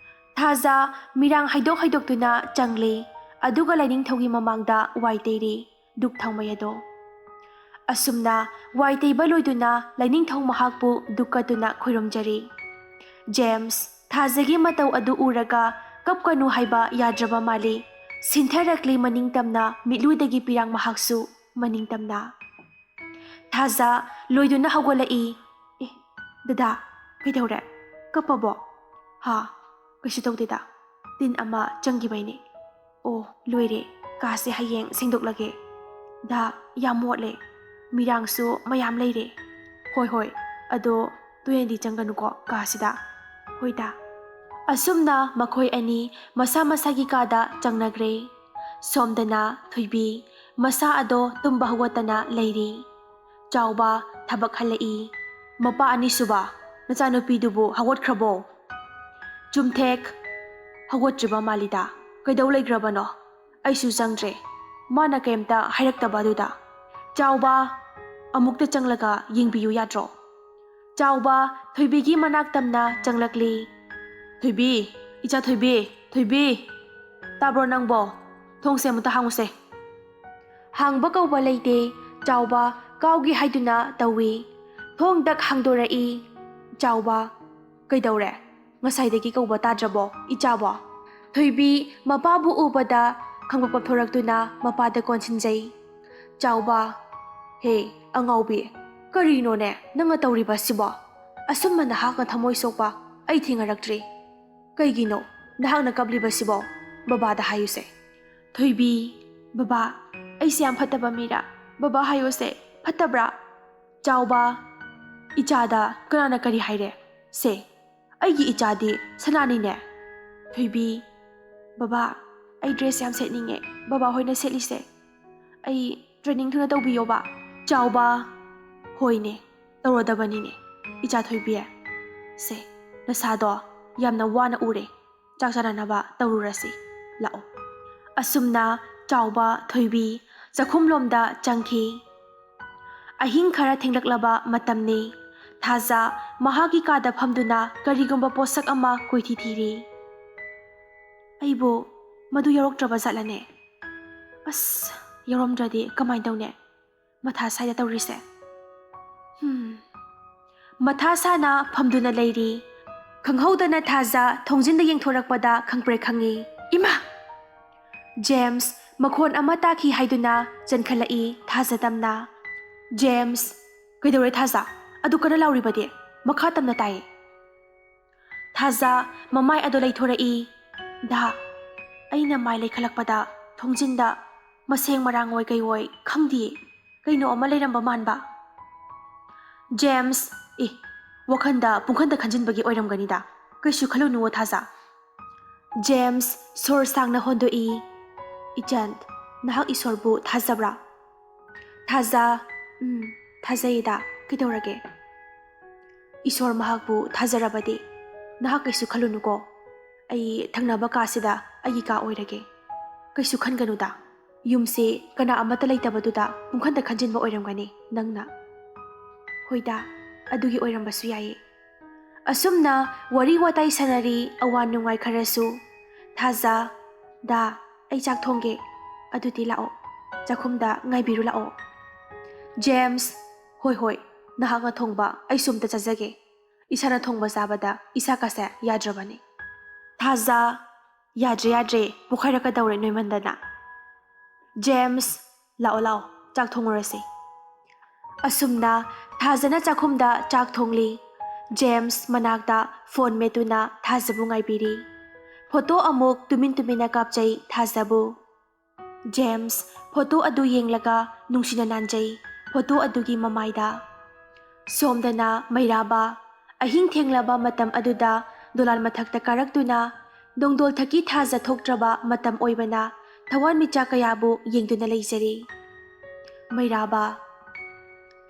ꯊꯥꯖ ꯃꯤꯔꯥꯡ ꯍꯩꯗꯣꯛ ꯍꯩꯗꯣꯛꯇꯨꯅ ꯆꯪꯂꯦ꯫ ꯑꯗꯨꯒ ꯂꯥꯏꯅꯤꯡꯊꯧꯒꯤ ꯃꯃꯥꯡꯗ ꯋꯥꯏ ꯇꯩꯔꯦ꯫ ꯗꯨꯛ ꯊꯥꯎꯃꯩ ꯑꯗꯣ꯫ ꯑꯁꯨꯝꯅ ꯋꯥꯏ ꯇꯩꯕ ꯂꯣꯏꯗꯨꯅ ꯂꯥꯏꯅꯤꯡꯊꯧ ꯃꯍꯥꯛꯄꯨ ꯗꯨꯛ ꯀꯠꯇꯨꯅ ꯈꯨꯔꯨꯝꯖꯔꯤ꯫ ꯖꯦꯝꯁ, ꯊꯥꯖꯒꯤ ꯃꯇꯧ ꯑꯗꯨ ꯎꯔꯒ ꯀꯞꯀꯅꯨ ꯍꯥꯏꯕ ꯌꯥꯗ꯭ꯔꯕ ꯃꯥꯜꯂꯤ꯫ ꯁꯤꯟꯊꯔꯛꯂꯤ ꯃꯅꯤꯡ ꯇꯝꯅ ꯃꯤꯠꯂꯨꯗꯒꯤ ꯄꯤꯔꯥꯡ ꯃꯍꯥꯛꯁꯨ ꯃꯅꯤꯡ ꯇꯝꯅ꯫ ꯊꯥꯖ ꯂꯣꯏꯗꯨꯅ ꯍꯧꯒꯠꯂꯛꯏ꯫ "ꯑꯦ, ꯗꯗꯥ, ꯀꯩꯗꯧꯔꯦ? ꯀꯞꯄꯕꯣ?" "ꯍꯥ, ꯀꯩꯁꯨ ꯇꯧꯗꯦꯗ꯫ ꯇꯤꯟ ꯑꯃ ꯆꯪꯈꯤꯕꯩꯅꯦ꯫" "ꯑꯣ, ꯂꯣꯏꯔꯦ꯫ ꯀꯥꯁꯦ ꯍꯌꯦꯡ ꯁꯦꯡꯗꯣꯛꯂꯒꯦ꯫ ꯗꯥ, ꯌꯥꯝ ꯃꯣꯠꯂꯦ꯫ ꯃꯤꯔꯥꯡꯁꯨ ꯃꯌꯥꯝ ꯂꯩꯔꯦ꯫" "ꯍꯣꯏ, ꯍꯣꯏ꯫ ꯑꯗꯣ ꯇꯣꯏꯅꯗꯤ ꯆꯪꯒꯅꯨꯀꯣ ꯀꯥꯁꯤꯗ꯫" "ꯍꯣꯏ, ꯗꯥ꯫" ꯑꯁꯨꯝꯅ ꯃꯈꯣꯏ ꯑꯅꯤ ꯃꯁꯥ ꯃꯁꯥꯒꯤ ꯀꯥꯗ ꯆꯪꯅꯈ꯭ꯔꯦ꯫ ꯁꯣꯝꯗꯅ ꯊꯣꯏꯕꯤ ꯃꯁꯥ ꯑꯗꯣ ꯇꯨꯝꯕ ꯍꯧꯒꯠꯇꯅ ꯂꯩꯔꯤ꯫ ꯆꯥꯎꯕ ꯊꯕꯛ ꯍꯜꯂꯛꯏ꯫ "ꯃꯄꯥ ꯑꯅꯤꯁꯨꯕ, ꯅꯆꯥꯅꯨꯄꯤꯗꯨꯕꯨ ꯍꯧꯒꯠꯈ꯭ꯔꯕꯣ?" ꯆꯨꯝꯊꯦꯛ, "ꯍꯧꯒꯠꯇ꯭ꯔꯤꯕ ꯃꯥꯜꯂꯤꯗ꯫ ꯀꯩꯗꯧ ꯂꯩꯈ꯭ꯔꯕꯅꯣ? ꯑꯩꯁꯨ ꯆꯪꯗ꯭ꯔꯦ꯫ ꯃꯥꯅ ꯀꯩꯝꯇ ꯍꯥꯏꯔꯛꯇꯕ ꯑꯗꯨꯗ꯫" ꯆꯥꯎꯕ, "ꯑꯃꯨꯛꯇ ꯆꯪꯂꯒ ꯌꯦꯡꯕꯤꯌꯨ ꯌꯥꯗ꯭ꯔꯣ?" ꯆꯥꯎꯕ ꯊꯣꯏꯕꯤꯒꯤ ꯃꯅꯥꯛ ꯇꯝꯅ ꯆꯪꯂꯛꯂꯤ꯫ "ꯊꯣꯏꯕꯤ, ꯏꯆꯥ ꯊꯣꯏꯕꯤ, ꯊꯣꯏꯕꯤ, ꯇꯥꯕ꯭ꯔꯣ ꯅꯪꯕꯣ? ꯊꯣꯡꯁꯦ ꯑꯃꯨꯛꯇ ꯍꯥꯡꯉꯨꯁꯦ꯫" ꯍꯥꯡꯕ ꯀꯧꯕ ꯂꯩꯇꯦ꯫ ꯆꯥꯎꯕ ꯀꯥꯎꯒꯦ ꯍꯥꯏꯗꯨꯅ ꯇꯧꯏ꯫ ꯊꯣꯡ ꯗꯛ ꯍꯥꯡꯗꯣꯔꯛꯏ꯫ ꯆꯥꯎꯕ, "ꯀꯩꯗꯧꯔꯦ? ꯉꯁꯥꯏꯗꯒꯤ ꯀꯧꯕ ꯇꯥꯗ꯭ꯔꯕꯣ, ꯏꯆꯥꯕꯣ?" ꯊꯣꯏꯕꯤ ꯃꯄꯥꯕꯨ ꯎꯕꯗ ꯈꯪꯄꯞ ꯄꯞꯊꯣꯔꯛꯇꯨꯅ ꯃꯄꯥꯗ ꯀꯣꯟꯁꯤꯟꯖꯩ꯫ ꯆꯥꯎꯕ, "ꯍꯦ, ꯑꯉꯥꯎꯕꯤ, ꯀꯔꯤꯅꯣꯅꯦ ꯅꯪꯅ ꯇꯧꯔꯤꯕꯁꯤꯕꯣ? ꯑꯁꯨꯝꯕ ꯅꯍꯥꯛꯅ ꯊꯃꯣꯏ ꯁꯣꯛꯄ ꯑꯩ ꯊꯦꯡꯅꯔꯛꯇ꯭ꯔꯤ꯫ ꯀꯩꯒꯤꯅꯣ ꯅꯍꯥꯛꯅ ꯀꯞꯂꯤꯕꯁꯤꯕꯣ? ꯕꯕꯥꯗ ꯍꯥꯏꯌꯨꯁꯦ꯫" ꯊꯣꯏꯕꯤ, "ꯕꯕꯥ, ꯑꯩꯁꯦ ꯌꯥꯝ ꯐꯠꯇꯕ ꯃꯤꯔꯥ? ꯕꯕꯥ ꯍꯥꯏꯌꯣꯁꯦ, ꯐꯠꯇꯕ꯭ꯔꯥ?" ꯆꯥꯎꯕ, "ꯏꯆꯥꯗ ꯀꯅꯥꯅ ꯀꯔꯤ ꯍꯥꯏꯔꯦ? ꯁꯦ, ꯑꯩꯒꯤ ꯏꯆꯥꯗꯤ ꯁꯅꯥꯅꯤꯅꯦ꯫" ꯊꯣꯏꯕꯤ, "ꯕꯕꯥ, ꯑꯩ ꯗ꯭ꯔꯦꯁ ꯌꯥꯝ ꯁꯦꯠꯅꯤꯡꯉꯦ, ꯕꯕꯥ ꯍꯣꯏꯅ ꯁꯦꯠꯂꯤꯁꯦ꯫ ꯑꯩ ꯇ꯭ꯔꯦꯅꯤꯡ ꯊꯨꯅ ꯇꯧꯕꯤꯌꯣꯕ꯫" ꯆꯥꯎꯕ, "ꯍꯣꯏꯅꯦ, ꯇꯧꯔꯗꯕꯅꯤꯅꯦ, ꯏꯆꯥ ꯊꯣꯏꯕꯤ꯫ ꯁꯦ, ꯅꯁꯥꯗꯣ ꯌꯥꯝꯅ ꯋꯥꯅ ꯎꯔꯦ, ꯆꯥꯛ ꯆꯥꯅꯅꯕ ꯇꯧꯔꯨꯔꯁꯤ, ꯂꯥꯛꯑꯣ꯫" ꯑꯁꯨꯝꯅ ꯆꯥꯎꯕ, ꯊꯣꯏꯕꯤ ꯆꯥꯛꯈꯨꯝꯂꯣꯝꯗ ꯆꯪꯈꯤ꯫ ꯑꯍꯤꯡ ꯈꯔ ꯊꯦꯡꯂꯛꯂꯕ ꯃꯇꯝꯅꯤ꯫ ꯊꯥꯖ ꯃꯍꯥꯛꯀꯤ ꯀꯥꯗ ꯐꯝꯗꯨꯅ ꯀꯔꯤꯒꯨꯝꯕ ꯄꯣꯠꯁꯛ ꯑꯃ ꯀꯣꯏꯊꯤ ꯊꯤꯔꯤ꯫ "ꯑꯩꯕꯨ ꯃꯗꯨ ꯌꯥꯎꯔꯛꯇ꯭ꯔꯕ ꯖꯥꯠꯂꯅꯦ? ꯑꯁ, ꯌꯥꯎꯔꯝꯗ꯭ꯔꯗꯤ ꯀꯃꯥꯏꯅ ꯇꯧꯅꯦ? ꯃꯊꯥ ꯁꯥꯏꯗ ꯇꯧꯔꯤꯁꯦ꯫ ꯍꯝ꯫" ꯃꯊꯥ ꯁꯥꯅ ꯐꯝꯗꯨꯅ ꯂꯩꯔꯤ꯫ ꯈꯪꯍꯧꯗꯅ ꯊꯥꯖ ꯊꯣꯡꯖꯤꯟꯗ ꯌꯦꯡꯊꯣꯔꯛꯄꯗ ꯈꯪꯄ꯭ꯔꯦꯛ ꯈꯪꯉꯤ꯫ "ꯏꯃꯥ!" ꯖꯦꯝꯁ ꯃꯈꯣꯟ ꯑꯃ ꯇꯥꯈꯤ ꯍꯥꯏꯗꯨꯅ ꯆꯦꯟꯈꯠꯂꯛꯏ ꯊꯥꯖ ꯇꯝꯅ꯫ "ꯖꯦꯝꯁ!" "ꯀꯩꯗꯧꯔꯦ ꯊꯥꯖ? ꯑꯗꯨ ꯀꯟꯅ ꯂꯥꯎꯔꯤꯕꯗꯤ? ꯃꯈꯥ ꯇꯝꯅ ꯇꯥꯏꯌꯦ꯫" ꯊꯥꯖ ꯃꯃꯥꯏ ꯑꯗꯨ ꯂꯩꯊꯣꯔꯛꯏ꯫ "ꯗꯥ, ꯑꯩꯅ ꯃꯥꯏ ꯂꯩꯈꯠꯂꯛꯄꯗ ꯊꯣꯡꯖꯤꯟꯗ ꯃꯁꯦꯡ ꯃꯔꯥꯡ ꯑꯣꯏ ꯀꯩ ꯑꯣꯏ ꯈꯪꯗꯤꯌꯦ, ꯀꯩꯅꯣ ꯑꯃ ꯂꯩꯔꯝꯕ ꯃꯥꯟꯕ꯫" ꯖꯦꯝꯁ, "ꯑꯦ, ꯋꯥꯈꯟꯗ ꯄꯨꯡꯈꯟꯗ ꯈꯟꯖꯤꯟꯕꯒꯤ ꯑꯣꯏꯔꯝꯒꯅꯤꯗ, ꯀꯩꯁꯨ ꯈꯜꯂꯨꯅꯨꯋꯣ ꯊꯥꯖ꯫" ꯖꯦꯝꯁ ꯁꯣꯔ ꯁꯥꯡꯅ ꯍꯣꯟꯗꯣꯛꯏ꯫ "ꯏꯆꯟ, ꯅꯍꯥꯛ ꯏꯁꯣꯔꯕꯨ ꯊꯥꯖꯕ꯭ꯔꯥ?" ꯊꯥꯖ, "ꯎꯝ, ꯊꯥꯖꯩꯗ, ꯀꯩꯗꯧꯔꯒꯦ?" "ꯏꯁꯣꯔ ꯃꯍꯥꯛꯄꯨ ꯊꯥꯖꯔꯕꯗꯤ ꯅꯍꯥꯛ ꯀꯩꯁꯨ ꯈꯜꯂꯨꯅꯨꯀꯣ꯫ ꯑꯩ ꯊꯪꯅꯕ ꯀꯥꯁꯤꯗ ꯑꯩꯒꯤ ꯀꯥ ꯑꯣꯏꯔꯒꯦ꯫ ꯀꯩꯁꯨ ꯈꯟꯒꯅꯨꯗ꯫ ꯌꯨꯝꯁꯦ ꯀꯅꯥ ꯑꯃꯠꯇ ꯂꯩꯇꯕꯗꯨꯗ ꯄꯨꯡꯈꯟꯗ ꯈꯟꯖꯤꯟꯕ ꯑꯣꯏꯔꯝꯒꯅꯤ ꯅꯪꯅ꯫" "ꯍꯣꯏꯗ, ꯑꯗꯨꯒꯤ ꯑꯣꯏꯔꯝꯕꯁꯨ ꯌꯥꯏꯌꯦ꯫" ꯑꯁꯨꯝꯅ ꯋꯥꯔꯤ ꯋꯥꯇꯥꯏ ꯁꯥꯟꯅꯔꯤ, ꯑꯋꯥ ꯅꯨꯡꯉꯥꯏ ꯈꯔꯁꯨ꯫ ꯊꯥꯖ, "ꯗꯥ, ꯑꯩ ꯆꯥꯛ ꯊꯣꯡꯒꯦ꯫ ꯑꯗꯨꯗꯤ ꯂꯥꯛꯑꯣ, ꯆꯥꯛꯈꯨꯝꯗ ꯉꯥꯏꯕꯤꯔꯨ ꯂꯥꯛꯑꯣ꯫" ꯖꯦꯝꯁ, "ꯍꯣꯏ, ꯍꯣꯏ, ꯅꯍꯥꯛꯅ ꯊꯣꯡꯕ ꯑꯩꯁꯨ ꯑꯝꯇ ꯆꯥꯖꯒꯦ꯫ ꯏꯁꯥꯅ ꯊꯣꯡꯕ ꯆꯥꯕꯗ ꯏꯁꯥ ꯀꯥꯁꯦ ꯌꯥꯗ꯭ꯔꯕꯅꯤ꯫" ꯊꯥꯖ, "ꯌꯥꯗ꯭ꯔꯦ, ꯌꯥꯗ꯭ꯔꯦ, ꯄꯣꯛꯈꯥꯏꯔꯛꯀꯗꯧꯔꯦ ꯅꯣꯏꯃꯟꯗꯅ꯫" ꯖꯦꯝꯁ, "ꯂꯥꯛꯑꯣ, ꯂꯥꯛꯑꯣ, ꯆꯥꯛ ꯊꯣꯡꯉꯨꯔꯁꯤ꯫" ꯑꯁꯨꯝꯅ ꯊꯥꯖꯅ ꯆꯥꯛꯈꯨꯝꯗ ꯆꯥꯛ ꯊꯣꯡꯂꯤ꯫ ꯖꯦꯝꯁ ꯃꯅꯥꯛꯇ ꯐꯣꯟ ꯃꯦꯠꯇꯨꯅ ꯊꯥꯖꯕꯨ ꯉꯥꯏꯕꯤꯔꯤ꯫ ꯐꯣꯇꯣ ꯑꯃꯨꯛ ꯇꯨꯃꯤꯟ ꯇꯨꯃꯤꯟꯅ ꯀꯥꯞꯆꯩ ꯊꯥꯖꯕꯨ꯫ ꯖꯦꯝꯁ ꯐꯣꯇꯣ ꯑꯗꯨ ꯌꯦꯡꯂꯒ ꯅꯨꯡꯁꯤꯅ ꯅꯥꯟꯖꯩ ꯐꯣꯇꯣ ꯑꯗꯨꯒꯤ ꯃꯃꯥꯏꯗ꯫ ꯁꯣꯝꯗꯅ ꯃꯩꯔꯥꯕ ꯑꯍꯤꯡ ꯊꯦꯡꯂꯕ ꯃꯇꯝ ꯑꯗꯨꯗ ꯗꯣꯂꯥꯟ ꯃꯊꯛꯇ ꯀꯥꯔꯛꯇꯨꯅ ꯅꯣꯡꯗꯣꯜ ꯊꯛꯀꯤ ꯊꯥꯖ ꯊꯣꯛꯇ꯭ꯔꯕ ꯃꯇꯝ ꯑꯣꯏꯕꯅ ꯊꯋꯥꯟꯃꯤꯆꯥꯛ ꯀꯌꯥꯕꯨ ꯌꯦꯡꯗꯨꯅ ꯂꯩꯖꯔꯤ꯫ ꯃꯩꯔꯥꯕ,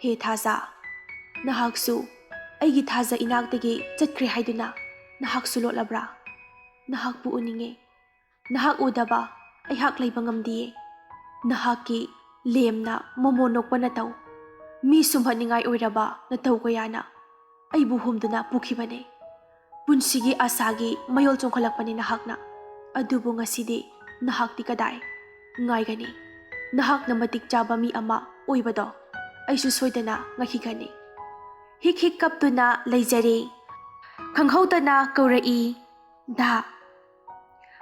ꯍꯦ ꯊꯥꯖ, ꯅꯍꯥꯛꯁꯨ ꯑꯩꯒꯤ ꯊꯥꯖ ꯏꯅꯥꯛꯇꯒꯤ ꯆꯠꯈ꯭ꯔꯦ ꯍꯥꯏꯗꯨꯅ ꯅꯍꯥꯛꯁꯨ ꯂꯣꯠꯂꯕ꯭ꯔꯥ? ꯅꯍꯥꯛꯄꯨ ꯎꯅꯤꯡꯉꯦ꯫ ꯅꯍꯥꯛ ꯎꯗꯕ ꯑꯩꯍꯥꯛ ꯂꯩꯕ ꯉꯝꯗꯤꯌꯦ꯫ ꯅꯍꯥꯛꯀꯤ ꯂꯦꯝꯅ ꯃꯣꯃꯣ ꯅꯣꯛꯄ ꯅꯇꯧ, ꯃꯤ ꯁꯨꯝꯍꯠꯅꯤꯡꯉꯥꯏ ꯑꯣꯏꯔꯕ ꯅꯇꯧ ꯀꯌꯥꯅ ꯑꯩꯕꯨ ꯍꯨꯝꯗꯨꯅ ꯄꯨꯈꯤꯕꯅꯦ꯫ ꯄꯨꯟꯁꯤꯒꯤ ꯑꯁꯥꯒꯤ ꯃꯌꯣꯜ ꯆꯣꯡꯈꯠꯂꯛꯄꯅꯤ ꯅꯍꯥꯛꯅ꯫ ꯑꯗꯨꯕꯨ ꯉꯁꯤꯗꯤ ꯅꯍꯥꯛꯇꯤ ꯀꯗꯥꯏ ꯉꯥꯏꯒꯅꯤ? ꯅꯍꯥꯛꯅ ꯃꯇꯤꯛ ꯆꯥꯕ ꯃꯤ ꯑꯃ ꯑꯣꯏꯕꯗꯣ ꯑꯩꯁꯨ ꯁꯣꯏꯗꯅ ꯉꯥꯏꯈꯤꯒꯅꯤ꯫ ꯍꯤꯛ ꯍꯤꯛ ꯀꯞꯇꯨꯅ ꯂꯩꯖꯔꯦ꯫ ꯈꯪꯍꯧꯗꯅ ꯀꯧꯔꯛꯏ, "ꯗꯥ!"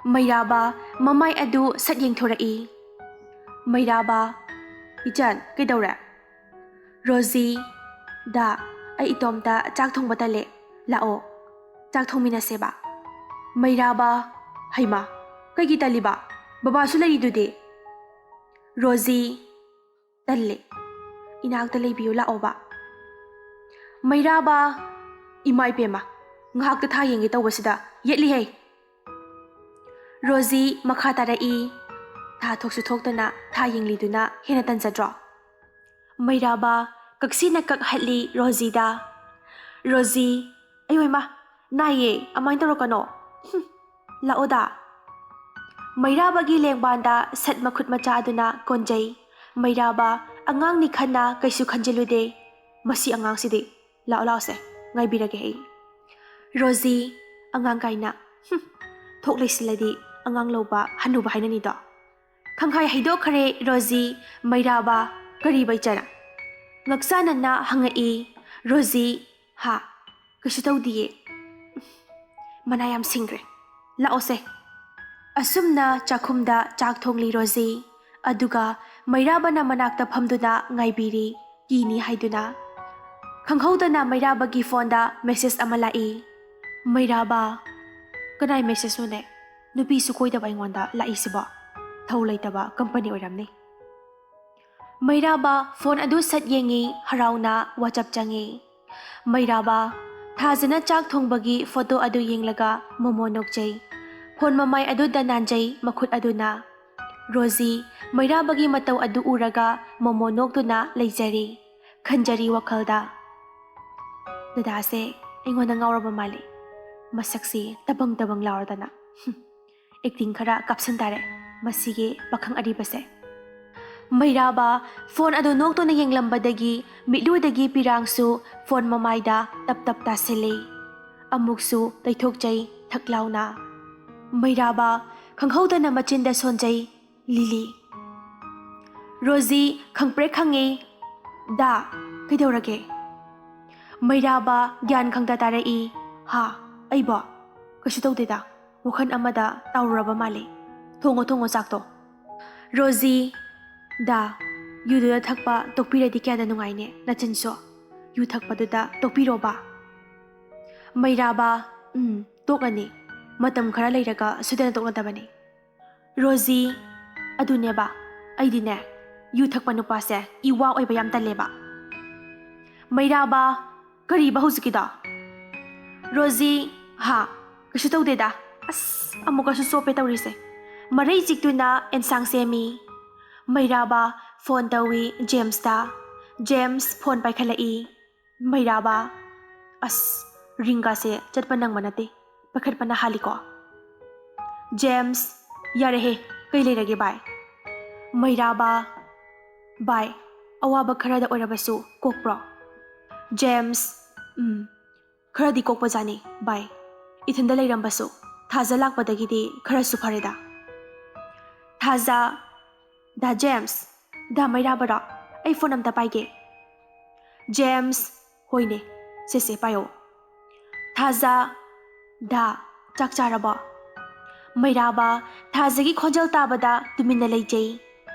ꯃꯩꯔꯥꯕ ꯃꯃꯥꯏ ꯑꯗꯨ ꯁꯠ ꯌꯦꯡꯊꯣꯔꯛꯏ꯫ ꯃꯩꯔꯥꯕ, "ꯏꯆꯟ, ꯀꯩꯗꯧꯔꯦ?" ꯔꯣꯖꯤ, "ꯗꯥ, ꯑꯩ ꯏꯇꯣꯝꯇ ꯆꯥꯛ ꯊꯣꯡꯕ ꯇꯜꯂꯦ꯫ ꯂꯥꯛꯑꯣ, ꯆꯥꯛ ꯊꯣꯡꯃꯤꯟꯅꯁꯦꯕ꯫" ꯃꯩꯔꯥꯕ, "ꯍꯩꯃꯥ, ꯀꯩꯒꯤ ꯇꯜꯂꯤꯕ? ꯕꯕꯥꯁꯨ ꯂꯩꯔꯤꯗꯨꯗꯤ?" ꯔꯣꯖꯤ, "ꯇꯜꯂꯦ꯫ ꯏꯅꯥꯛꯇ ꯂꯩꯕꯤꯌꯨ ꯂꯥꯛꯑꯣꯕ꯫" ꯃꯩꯔꯥꯕ, "ꯏꯃꯥ ꯏꯕꯦꯝꯃ, ꯉꯥꯏꯍꯥꯛꯇ ꯊꯥ ꯌꯦꯡꯒꯦ ꯇꯧꯕꯁꯤꯗ ꯌꯦꯠꯂꯤꯍꯦ꯫" ꯔꯣꯖꯤ ꯃꯈꯥ ꯇꯥꯔꯛꯏ, "ꯊꯥ ꯊꯣꯛꯁꯨ ꯊꯣꯛꯇꯅ ꯊꯥ ꯌꯦꯡꯂꯤꯗꯨꯅ ꯍꯦꯟꯅ ꯇꯟꯖꯗ꯭ꯔꯣ?" ꯃꯩꯔꯥꯕ ꯀꯛꯁꯤꯟꯅ ꯀꯛ ꯍꯠꯂꯤ ꯔꯣꯖꯤꯗ꯫ ꯔꯣꯖꯤ, "ꯑꯌꯣ ꯏꯃꯥ, ꯅꯥꯏꯌꯦ, ꯑꯃꯥꯏꯅ ꯇꯧꯔꯛꯀꯅꯣ꯫ ꯍꯨꯝ, ꯂꯥꯛꯑꯣꯗ꯫" ꯃꯩꯔꯥꯕꯒꯤ ꯂꯦꯡꯕꯥꯟꯗ ꯁꯠ ꯃꯈꯨꯠ ꯃꯆꯥ ꯑꯗꯨꯅ ꯀꯣꯟꯖꯩ꯫ ꯃꯩꯔꯥꯕ ꯑꯉꯥꯡꯅꯤ ꯈꯟꯅ ꯀꯩꯁꯨ ꯈꯟꯖꯤꯜꯂꯨꯗꯦ꯫ "ꯃꯁꯤ ꯑꯉꯥꯡꯁꯤꯗꯤ꯫ ꯂꯥꯛꯑꯣ, ꯂꯥꯛꯑꯣꯁꯦ, ꯉꯥꯏꯕꯤꯔꯒꯦ ꯑꯩ꯫" ꯔꯣꯖꯤ, "ꯑꯉꯥꯡ ꯀꯥꯏꯅ꯫ ꯍꯨꯝ, ꯊꯣꯛ ꯂꯩꯁꯤꯜꯂꯗꯤ ꯑꯉꯥꯡ ꯂꯧꯕ ꯍꯅꯨꯕ ꯍꯥꯏꯅꯅꯤꯗꯣ꯫" ꯈꯪꯍꯥꯏ ꯍꯩꯗꯣꯛꯈ꯭ꯔꯦ ꯔꯣꯖꯤ꯫ ꯃꯩꯔꯥꯕ, "ꯀꯔꯤꯕ ꯏꯆꯟ?" ꯉꯛꯆꯥꯅꯅ ꯍꯪꯉꯛꯏ꯫ ꯔꯣꯖꯤ, "ꯍꯥ, ꯀꯩꯁꯨ ꯇꯧꯗꯤꯌꯦ꯫ ꯃꯅꯥ ꯌꯥꯝ ꯁꯤꯡꯈ꯭ꯔꯦ꯫ ꯂꯥꯛꯑꯣꯁꯦ꯫" ꯑꯁꯨꯝꯅ ꯆꯥꯛꯈꯨꯝꯗ ꯆꯥꯛ ꯊꯣꯡꯂꯤ ꯔꯣꯖꯤ꯫ ꯑꯗꯨꯒ ꯃꯩꯔꯥꯕꯅ ꯃꯅꯥꯛꯇ ꯐꯝꯗꯨꯅ ꯉꯥꯏꯕꯤꯔꯤ, ꯀꯤꯅꯤ ꯍꯥꯏꯗꯨꯅ꯫ ꯈꯪꯍꯧꯗꯅ ꯃꯩꯔꯥꯕꯒꯤ ꯐꯣꯟꯗ ꯃꯦꯁꯦꯖ ꯑꯃ ꯂꯥꯛꯏ꯫ ꯃꯩꯔꯥꯕ, "ꯀꯅꯥꯏ ꯃꯦꯁꯦꯖꯅꯣꯅꯦ? ꯅꯨꯄꯤꯁꯨ ꯀꯣꯏꯗꯕ ꯑꯩꯉꯣꯟꯗ ꯂꯥꯛꯏꯁꯤꯕꯣ?" ꯊꯧ ꯂꯩꯇꯕ ꯀꯝꯄꯅꯤ ꯑꯣꯏꯔꯝꯅꯤ꯫ ꯃꯩꯔꯥꯕ ꯐꯣꯟ ꯑꯗꯨ ꯁꯠ ꯌꯦꯡꯉꯤ, ꯍꯔꯥꯎꯅ ꯋꯥꯆꯞ ꯆꯪꯉꯤ꯫ ꯃꯩꯔꯥꯕ, ꯊꯥꯖꯅ ꯆꯥꯛ ꯊꯣꯡꯕꯒꯤ ꯐꯣꯇꯣ ꯑꯗꯨ ꯌꯦꯡꯂꯒ ꯃꯣꯃꯣ ꯅꯣꯛꯆꯩ꯫ ꯐꯣꯟ ꯃꯃꯥꯏ ꯑꯗꯨꯗ ꯅꯥꯟꯖꯩ ꯃꯈꯨꯠ ꯑꯗꯨꯅ꯫ ꯔꯣꯖꯤ, ꯃꯩꯔꯥꯕꯒꯤ ꯃꯇꯧ ꯑꯗꯨ ꯎꯔꯒ ꯃꯣꯃꯣ ꯅꯣꯛꯇꯨꯅ ꯂꯩꯖꯔꯤ꯫ ꯈꯟꯖꯔꯤ ꯋꯥꯈꯜꯗ, "ꯗꯗꯥꯁꯦ ꯑꯩꯉꯣꯟꯗ ꯉꯥꯎꯔꯕ ꯃꯥꯜꯂꯤ꯫ ꯃꯁꯛꯁꯤ ꯇꯕꯪ ꯇꯕꯪ ꯂꯥꯎꯔꯗꯅ꯫ ꯍꯨꯝ, ꯑꯦꯛꯇꯤꯡ ꯈꯔ ꯀꯥꯞꯁꯤꯟ ꯇꯥꯔꯦ ꯃꯁꯤꯒꯤ ꯄꯥꯈꯪ ꯑꯔꯤꯕꯁꯦ"꯫ ꯃꯩꯔꯥꯕ ꯐꯣꯟ ꯑꯗꯨ ꯅꯣꯛꯇꯨꯅ ꯌꯦꯡꯂꯝꯕꯗꯒꯤ ꯃꯤꯠꯂꯨꯗꯒꯤ ꯄꯤꯔꯥꯡꯁꯨ ꯐꯣꯟ ꯃꯃꯥꯏꯗ ꯇꯞ ꯇꯞ ꯇꯥꯁꯤꯜꯂꯤ꯫ ꯑꯃꯨꯛꯁꯨ ꯇꯩꯊꯣꯛꯆꯩ ꯊꯛ ꯂꯥꯎꯅ꯫ ꯃꯩꯔꯥꯕ ꯈꯪꯍꯧꯗꯅ ꯃꯆꯤꯟꯗ ꯁꯣꯟꯖꯩ, "ꯂꯤꯂꯤ"꯫ ꯔꯣꯖꯤ ꯈꯪꯄ꯭ꯔꯦꯛ ꯈꯪꯉꯤ, "ꯗꯥ, ꯀꯩꯗꯧꯔꯒꯦ?" ꯃꯩꯔꯥꯕ ꯒ꯭ꯌꯥꯟ ꯈꯪꯇ ꯇꯥꯔꯛꯏ, "ꯍꯥ, ꯑꯩꯕꯣ? ꯀꯩꯁꯨ ꯇꯧꯗꯦꯗ, ꯋꯥꯈꯜ ꯑꯃꯗ ꯇꯥꯎꯔꯨꯔꯕ ꯃꯥꯜꯂꯤ꯫ ꯊꯣꯡꯉꯣ, ꯊꯣꯡꯉꯣ ꯆꯥꯛꯇꯣ"꯫ ꯔꯣꯖꯤ, "ꯗꯥ, ꯌꯨꯗꯨꯗ ꯊꯛꯄ ꯇꯣꯛꯄꯤꯔꯗꯤ ꯀꯌꯥꯗ ꯅꯨꯡꯉꯥꯏꯅꯦ, ꯅꯆꯤꯟꯁꯨ꯫ ꯌꯨ ꯊꯛꯄꯗꯨꯗ ꯇꯣꯛꯄꯤꯔꯣꯕ"꯫ ꯃꯩꯔꯥꯕ, "ꯎꯝ, ꯇꯣꯛꯑꯅꯤ꯫ ꯃꯇꯝ ꯈꯔ ꯂꯩꯔꯒ ꯁꯣꯏꯗꯅ ꯇꯣꯛꯅꯗꯕꯅꯤ"꯫ ꯔꯣꯖꯤ, "ꯑꯗꯨꯅꯦꯕ, ꯑꯩꯗꯤꯅꯦ, ꯌꯨ ꯊꯛꯄ ꯅꯨꯄꯥꯁꯦ ꯏꯋꯥ ꯑꯣꯏꯕ ꯌꯥꯝ ꯇꯜꯂꯦꯕ"꯫ ꯃꯩꯔꯥꯕ, "ꯀꯔꯤꯕ ꯍꯧꯖꯤꯛꯀꯤꯗꯣ?" ꯔꯣꯖꯤ, "ꯍꯥ, ꯀꯩꯁꯨ ꯇꯧꯗꯦꯗ꯫ ꯑꯁ, ꯑꯃꯨꯛꯀꯁꯨ ꯆꯣꯞꯄꯦ ꯇꯧꯔꯤꯁꯦ"꯫ ꯃꯔꯩ ꯆꯤꯛꯇꯨꯅ ꯑꯦꯟꯁꯥꯡ ꯁꯦꯝꯃꯤ꯫ ꯃꯩꯔꯥꯕ ꯐꯣꯟ ꯇꯧꯏ ꯖꯦꯝꯁꯇ꯫ James phone ꯄꯥꯏꯈꯠꯂꯛꯏ꯫ ꯃꯩꯔꯥꯕ, "ꯑꯁ, ꯔꯤꯡꯒꯥꯁꯦ ꯆꯠꯄ ꯅꯪꯕ ꯅꯠꯇꯦ, ꯄꯥꯏꯈꯠꯄꯅ ꯍꯥꯜꯂꯤꯀꯣ"꯫ ꯖꯦꯝꯁ, "ꯌꯥꯔꯦꯍꯦ, ꯀꯩ ꯂꯩꯔꯒꯦ ꯚꯥꯏ?" ꯃꯩꯔꯥꯕ, "ꯚꯥꯏ, ꯑꯋꯥꯕ ꯈꯔꯗ ꯑꯣꯏꯔꯕꯁꯨ ꯀꯣꯛꯄ꯭ꯔꯣ?" ꯖꯦꯝꯁ, "ꯎꯝ, ꯈꯔꯗꯤ ꯀꯣꯛꯄꯖꯥꯠꯅꯤ ꯚꯥꯏ꯫ ꯏꯊꯟꯗ ꯂꯩꯔꯝꯕꯁꯨ ꯊꯥꯖ ꯂꯥꯛꯄꯗꯒꯤꯗꯤ ꯈꯔꯁꯨ ꯐꯔꯦꯗ"꯫ ꯊꯥꯖ, "ꯗꯥ ꯖꯦꯝꯁ, ꯗꯥ ꯃꯩꯔꯥꯕꯔꯣ? ꯑꯩ ꯐꯣꯟ ꯑꯝꯇ ꯄꯥꯏꯒꯦ"꯫ ꯖꯦꯝꯁ, "ꯍꯣꯏꯅꯦ, ꯁꯦ ꯁꯦ, ꯄꯥꯏꯌꯣ"꯫ ꯊꯥꯖ, "ꯗꯥ, ꯆꯥꯛ ꯆꯥꯔꯕꯣ?" ꯃꯩꯔꯥꯕ ꯊꯥꯖꯒꯤ ꯈꯣꯟꯖꯦꯜ ꯇꯥꯕꯗ ꯇꯨꯃꯤꯟꯅ ꯂꯩꯖꯩ꯫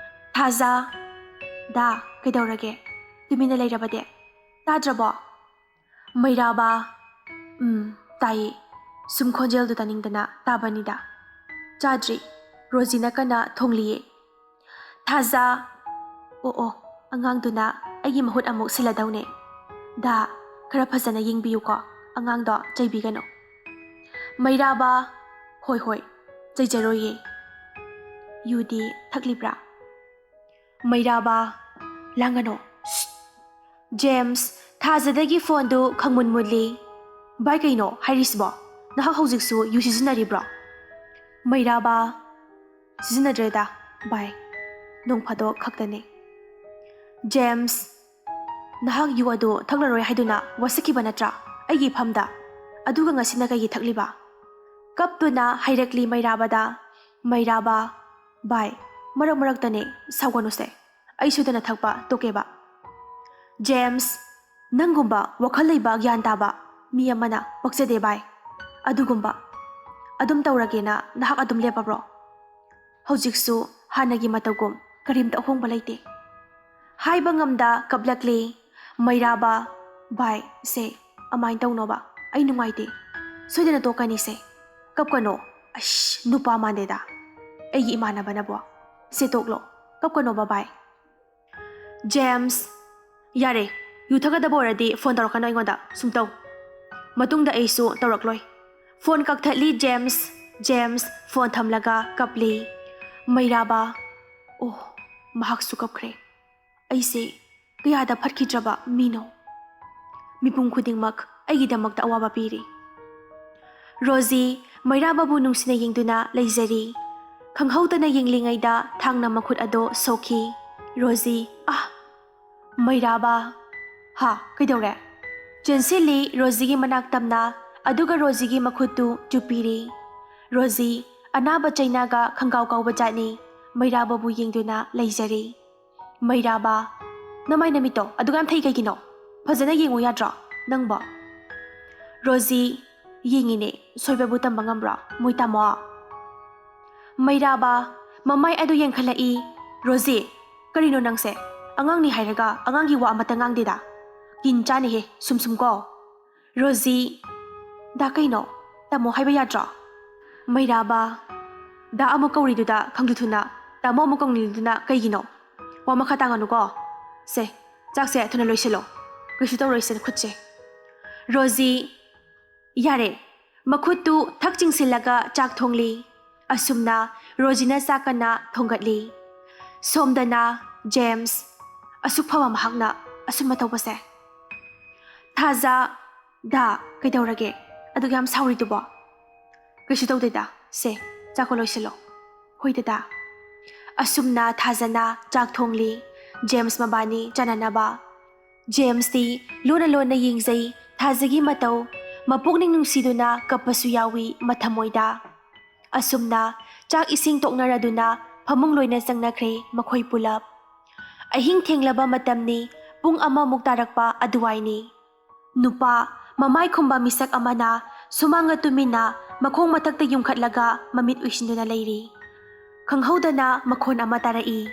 ꯊꯥꯖ, "ꯗꯥ, ꯀꯩꯗꯧꯔꯒꯦ? ꯇꯨꯃꯤꯟꯅ ꯂꯩꯔꯕꯗꯤ? ꯇꯥꯗ꯭ꯔꯕꯣ?" ꯃꯩꯔꯥꯕ, "ꯎꯝ, ꯇꯥꯏꯌꯦ꯫ ꯁꯨꯝ ꯈꯣꯟꯖꯦꯜꯗꯨ ꯇꯥꯅꯤꯡꯗꯅ ꯇꯥꯕꯅꯤꯗ꯫ ꯆꯥꯗ꯭ꯔꯤ, ꯔꯣꯖꯤꯅ ꯀꯟꯅ ꯊꯣꯡꯂꯤꯌꯦ꯫ ꯊꯥꯖ, ꯑꯣ ꯑꯣ, ꯑꯉꯥꯡꯗꯨꯅ ꯑꯩꯒꯤ ꯃꯍꯨꯠ ꯑꯃꯨꯛ ꯁꯤꯜꯂꯗꯧꯅꯦ꯫ ꯗꯥ, ꯈꯔ ꯐꯖꯅ ꯌꯦꯡꯕꯤꯌꯨꯀꯣ, ꯑꯉꯥꯡꯗꯣ ꯆꯩꯕꯤꯒꯅꯨ꯫ ꯃꯩꯔꯥꯕ, ꯍꯣꯏ ꯍꯣꯏ, ꯆꯩꯖꯔꯣꯏꯌꯦ꯫ ꯌꯨꯗꯤ ꯊꯛꯂꯤꯕ꯭ꯔꯥ? ꯃꯩꯔꯥꯕ, ꯂꯥꯡꯒꯅꯣ꯫ ꯁ꯭ꯁ꯫ ꯖꯦꯝꯁ, ꯊꯥꯖꯗꯒꯤ ꯐꯣꯟꯗꯨ ꯈꯪꯃꯨꯟ ꯃꯨꯜꯂꯤ꯫ ꯚꯥꯏ, ꯀꯩꯅꯣ ꯍꯥꯏꯔꯤꯁꯤꯕꯣ? ꯅꯍꯥꯛ ꯍꯧꯖꯤꯛꯁꯨ ꯌꯨ ꯁꯤꯖꯤꯟꯅꯔꯤꯕ꯭ꯔꯣ? ꯃꯩꯔꯥꯕ, ꯁꯤꯖꯤꯟꯅꯗ꯭ꯔꯦꯗ, ꯚꯥꯏ꯫ ꯅꯣꯡ ꯐꯥꯗꯣꯛ ꯈꯛꯇꯅꯤ꯫ ꯖꯦꯝꯁ, ꯅꯍꯥꯛ ꯌꯨ ꯑꯗꯨ ꯊꯛꯂꯔꯣꯏ ꯍꯥꯏꯗꯨꯅ ꯋꯥꯁꯛꯈꯤꯕ ꯅꯠꯇ꯭ꯔꯥ ꯑꯩꯒꯤ ꯏꯐꯝꯗ? ꯑꯗꯨꯒ ꯉꯁꯤꯅ ꯀꯩꯒꯤ ꯊꯛꯂꯤꯕ? ꯀꯞꯇꯨꯅ ꯍꯥꯏꯔꯛꯂꯤ ꯃꯩꯔꯥꯕꯗ꯫ ꯃꯩꯔꯥꯕ, ꯚꯥꯏ, ꯃꯔꯛ ꯃꯔꯛꯇꯅꯦ, ꯁꯥꯎꯒꯅꯨꯁꯦ꯫ ꯑꯩ ꯁꯣꯏꯗꯅ ꯊꯛꯄ ꯇꯣꯛꯀꯦꯕ꯫ ꯖꯦꯝꯁ, ꯅꯪꯒꯨꯝꯕ ꯋꯥꯈꯜ ꯂꯩꯕ, ꯒ꯭ꯌꯥꯟ ꯇꯥꯕ ꯃꯤ ꯑꯃꯅ ꯄꯛꯆꯗꯦ ꯚꯥꯏ꯫ ꯑꯗꯨꯒꯨꯝꯕ ꯑꯗꯨꯝ ꯇꯧꯔꯒꯦꯅ ꯅꯍꯥꯛ ꯑꯗꯨꯝ ꯂꯦꯞꯄꯕ꯭ꯔꯣ? ꯍꯧꯖꯤꯛꯁꯨ ꯍꯥꯟꯅꯒꯤ ꯃꯇꯧꯒꯨꯝ ꯀꯔꯤꯝꯇ ꯑꯍꯣꯡꯕ ꯂꯩꯇꯦ꯫ ꯍꯥꯏꯕ ꯉꯝꯗ ꯀꯞꯂꯛꯂꯤ ꯃꯩꯔꯥꯕ꯫ ꯚꯥꯏ, ꯁꯦ, ꯑꯃꯥꯏꯅ ꯇꯧꯅꯣꯕ, ꯑꯩ ꯅꯨꯡꯉꯥꯏꯇꯦ꯫ ꯁꯣꯏꯗꯅ ꯇꯣꯛꯀꯅꯤꯁꯦ꯫ ꯀꯞꯀꯅꯣ꯫ ꯑꯁ, ꯅꯨꯄꯥ ꯃꯥꯟꯗꯦꯗ, ꯑꯩꯒꯤ ꯏꯃꯥꯟꯅꯕꯅꯕꯣ꯫ ꯁꯦ, ꯇꯣꯛꯂꯣ, ꯀꯞꯀꯅꯣꯕ ꯚꯥꯏ꯫ ꯖꯦꯝꯁ, ꯌꯥꯔꯦ, ꯌꯨ ꯊꯛꯀꯗꯕ ꯑꯣꯏꯔꯗꯤ ꯐꯣꯟ ꯇꯧꯔꯛꯀꯅꯨ ꯑꯩꯉꯣꯟꯗ ꯁꯨꯡꯇꯧ꯫ ꯃꯇꯨꯡꯗ ꯑꯩꯁꯨ ꯇꯧꯔꯛꯂꯣꯏ꯫ ꯐꯣꯟ ꯀꯛꯊꯠꯂꯤ ꯖꯦꯝꯁ꯫ ꯖꯦꯝꯁ ꯐꯣꯟ ꯊꯝꯂꯒ ꯀꯞꯂꯤ꯫ ꯃꯩꯔꯥꯕ, ꯑꯣ, ꯃꯍꯥꯛꯁꯨ ꯀꯞꯈ꯭ꯔꯦ꯫ ꯑꯩꯁꯦ ꯀꯌꯥꯗ ꯐꯠꯈꯤꯗ꯭ꯔꯕ ꯃꯤꯅꯣ꯫ ꯃꯤꯄꯨꯝ ꯈꯨꯗꯤꯡꯃꯛ ꯑꯩꯒꯤꯗꯃꯛꯇ ꯑꯋꯥꯕ ꯄꯤꯔꯤ꯫ ꯔꯣꯖꯤ ꯃꯩꯔꯥꯕꯕꯨ ꯅꯨꯡꯁꯤꯅ ꯌꯦꯡꯗꯨꯅ ꯂꯩꯖꯔꯤ꯫ ꯈꯪꯍꯧꯗꯅ ꯌꯦꯡꯂꯤꯉꯩꯗ ꯊꯥꯡꯅ ꯃꯈꯨꯠ ꯑꯗꯣ ꯁꯣꯛꯈꯤ꯫ ꯔꯣꯖꯤ, ꯑꯥ! ꯃꯩꯔꯥꯕ, ꯍꯥ, ꯀꯩꯗꯧꯔꯦ? ꯆꯦꯟꯁꯤꯜꯂꯤ ꯔꯣꯖꯤꯒꯤ ꯃꯅꯥꯛ ꯇꯝꯅ, ꯑꯗꯨꯒ ꯔꯣꯖꯤꯒꯤ ꯃꯈꯨꯠꯇꯨ ꯆꯨꯞꯄꯤꯔꯤ꯫ ꯔꯣꯖꯤ ꯑꯅꯥꯕ ꯆꯩꯅꯥꯒ ꯈꯪꯒꯥꯎ ꯀꯥꯎꯕ ꯖꯥꯠꯅꯤ꯫ ꯃꯩꯔꯥꯕꯕꯨ ꯌꯦꯡꯗꯨꯅ ꯂꯩꯖꯔꯤ꯫ ꯃꯩꯔꯥꯕ, ꯅꯃꯥꯏ ꯅꯃꯤꯠꯇꯣ ꯑꯗꯨꯒ ꯌꯥꯝ ꯊꯩ ꯀꯩꯒꯤꯅꯣ? ꯐꯖꯅ ꯌꯦꯡꯉꯨ ꯌꯥꯗ꯭ꯔꯣ ꯅꯪꯕꯣ? ꯔꯣꯖꯤ, ꯌꯦꯡꯉꯤꯅꯦ, ꯁꯣꯏꯕꯕꯨ ꯇꯝꯕ ꯉꯝꯕ꯭ꯔꯣ ꯃꯣꯏ ꯇꯥꯃꯣ? ꯃꯩꯔꯥꯕ, ꯃꯃꯥꯏ ꯑꯗꯨ ꯌꯦꯡꯈꯠꯂꯛꯏ꯫ ꯔꯣꯖꯤ, ꯀꯔꯤꯅꯣ ꯅꯪꯁꯦ? ꯑꯉꯥꯡꯅꯤ ꯍꯥꯏꯔꯒ ꯑꯉꯥꯡꯒꯤ ꯋꯥ ꯑꯃꯠꯇ ꯉꯥꯡꯗꯦꯗ꯫ ꯀꯤꯟ ꯆꯥꯅꯤꯍꯦ, ꯁꯨꯝ ꯁꯨꯝ ꯀꯣ꯫ ꯔꯣꯖꯤ, ꯗꯥ ꯀꯩꯅꯣ? ꯇꯥꯃꯣ ꯍꯥꯏꯕ ꯌꯥꯗ꯭ꯔꯣ? ꯃꯩꯔꯥꯕ, ꯗꯥ ꯑꯃꯨꯛ ꯀꯧꯔꯤꯗꯨꯗ ꯈꯪꯗꯨ ꯊꯨꯅ ꯇꯥꯃꯣ ꯑꯃꯨꯛ ꯀꯧꯅꯤꯡꯂꯤꯗꯨꯅ ꯀꯩꯒꯤꯅꯣ? ꯋꯥ ꯃꯈꯥ ꯇꯥꯡꯉꯅꯨꯀꯣ꯫ ꯁꯦ, ꯆꯥꯛꯁꯦ ꯊꯨꯅ ꯂꯣꯏꯁꯤꯜꯂꯣ꯫ ꯀꯩꯁꯨ ꯇꯧꯔꯣꯏꯁꯦ ꯈꯨꯠꯁꯦ꯫ ꯔꯣꯖꯤ, ꯌꯥꯔꯦ꯫ ꯃꯈꯨꯠꯇꯨ ꯊꯛ ꯆꯤꯡꯁꯤꯜꯂꯒ ꯆꯥꯛ ꯊꯣꯡꯂꯤ꯫ ꯑꯁꯨꯝꯅ ꯔꯣꯖꯤꯅ ꯆꯥꯛ ꯀꯟꯅ ꯊꯣꯡꯒꯠꯂꯤ꯫ ꯁꯣꯝꯗꯅ ꯖꯦꯝꯁ, ꯑꯁꯨꯛ ꯐꯕ ꯃꯍꯥꯛꯅ ꯑꯁꯨꯝꯕ ꯇꯧꯕꯁꯦ꯫ ꯊꯥꯖ, ꯗꯥ, ꯀꯩꯗꯧꯔꯒꯦ? ꯑꯗꯨꯛ ꯌꯥꯝ ꯁꯥꯎꯔꯤꯗꯨꯕꯣ? ꯀꯩꯁꯨ ꯇꯧꯗꯦꯗ꯫ ꯁꯦ, ꯆꯥꯛꯀ ꯂꯣꯏꯁꯤꯜꯂꯣ꯫ ꯍꯣꯏ ꯗꯗꯥ꯫ ꯑꯁꯨꯝꯅ ꯊꯥꯖꯅ ꯆꯥꯛ ꯊꯣꯡꯂꯤ꯫ ꯖꯦꯝꯁ ꯃꯕꯥꯅꯤ ꯆꯥꯅꯅꯕ꯫ ꯖꯦꯝꯁꯇꯤ ꯂꯣꯟꯅ ꯂꯣꯟꯅ ꯌꯦꯡꯖꯩ꯫ ꯊꯥꯖꯒꯤ ꯃꯇꯧ꯫ ꯃꯄꯨꯛꯅꯤꯡ ꯅꯨꯡꯁꯤꯗꯨꯅ ꯀꯞꯄꯁꯨ ꯌꯥꯎꯏ ꯃꯊꯃꯣꯏꯗ꯫ ꯑꯁꯨꯝꯅ ꯆꯥꯛ ꯏꯁꯤꯡ ꯇꯣꯛꯅꯔꯗꯨꯅ ꯐꯃꯨꯡ ꯂꯣꯏꯅ ꯆꯪꯅꯈ꯭ꯔꯦ ꯃꯈꯣꯏ ꯄꯨꯂꯞ꯫ ꯑꯍꯤꯡ ꯊꯦꯡꯂꯕ ꯃꯇꯝꯅꯤ, ꯄꯨꯡ ꯑꯃꯃꯨꯛ ꯇꯥꯔꯛꯄ ꯑꯗꯨꯋꯥꯏꯅꯤ꯫ ꯅꯨꯄꯥ ꯃꯃꯥꯏ ꯈꯨꯝꯕ ꯃꯤꯁꯛ ꯑꯃꯅ ꯁꯨꯃꯥꯡꯗ ꯇꯨꯃꯤꯟꯅ ꯃꯈꯣꯡ ꯃꯊꯛꯇ ꯌꯨꯡꯈꯠꯂꯒ ꯃꯃꯤꯠ ꯎꯏꯁꯤꯟꯗꯨꯅ ꯂꯩꯔꯤ꯫ ꯈꯪꯍꯧꯗꯅ ꯃꯈꯣꯟ ꯑꯃ ꯇꯥꯔꯛꯏ꯫